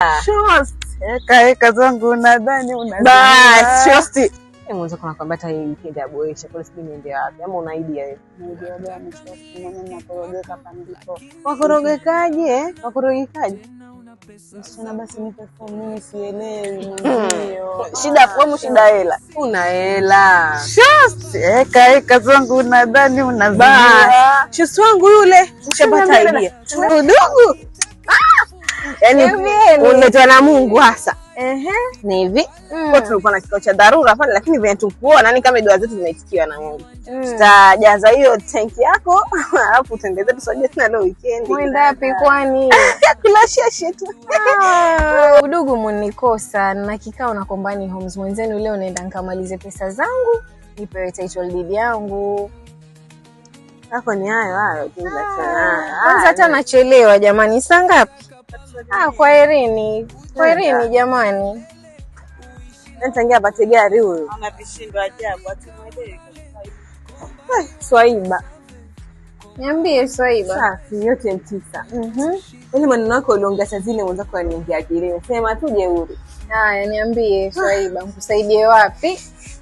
Shost. Eka eka zangu nadhani Bas, unazijua. shosti. Mwanzo nakwambia hata hii weekend ya boresha, kwa sijui niende wapi. Ama una idea wewe? Unajua gani shost, mimi nakorogeka hapa ndipo. Wakorogekaje eh? Wakorogekaje? Msichana basi nipe fomu, mimi sielewi mwenzio. Shida fomu, shida hela. Una hela. Shost, eka eka zangu nadhani unazijua. Bas, shosti wangu yule ushapata idea. Udugu. Yaani Niambieni. umetwa na Mungu hasa. Ehe. Ni hivi. Kwa tulikuwa na kikao cha dharura pale, lakini venye tukuona ni kama dua zetu zimeitikiwa na Mungu. Tutajaza hiyo tanki yako alafu tuendeze tusajie tena leo weekend. Mwenda wapi kwani? Kula sheshe tu. Ah, udugu munikosa na kikao na Kombani Homes mwenzenu leo, naenda nkamalize pesa zangu nipewe title deed yangu. Yako ni hayo hayo tu Ah, kwanza hata nachelewa jamani, saa ngapi? Ah, kwaherini, kwaherini jamani. Tangia apate gari huyu. Ana vishindo ajabu, hatumwelewi kabisa. Swaiba. Niambie Swaiba. Safi yote mtisa. Mhm. Yaani maneno yako uliongea saa zile mwenzako aliniingia akilini. Sema tu jeuri. Haya, niambie Swaiba, nikusaidie wapi?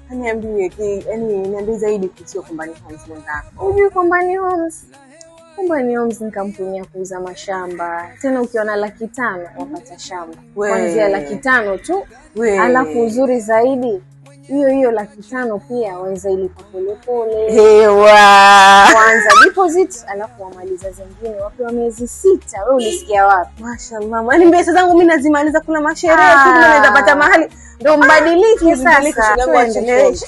Niambie ki yaani niambie zaidi kuhusu Kombani Homes mwenzako. Hujui Kombani Homes? Kombani Homes ni kampuni ya kuuza mashamba. Tena ukiwa na 500,000 wapata shamba We. kuanzia 500,000 tu. We. Alafu uzuri zaidi hiyo hiyo 500,000 pia waweza ilipa polepole, Hewa. kwanza deposit alafu wamaliza zingine wapewa miezi 6. Wewe ulisikia wapi? Mashallah. Yaani pesa zangu mimi nazimaliza kula masherehe tu Ah. naweza pata mahali. Ndo mbadilike Mbadilike, sasa, shoga yangu, twende. acheleweshe.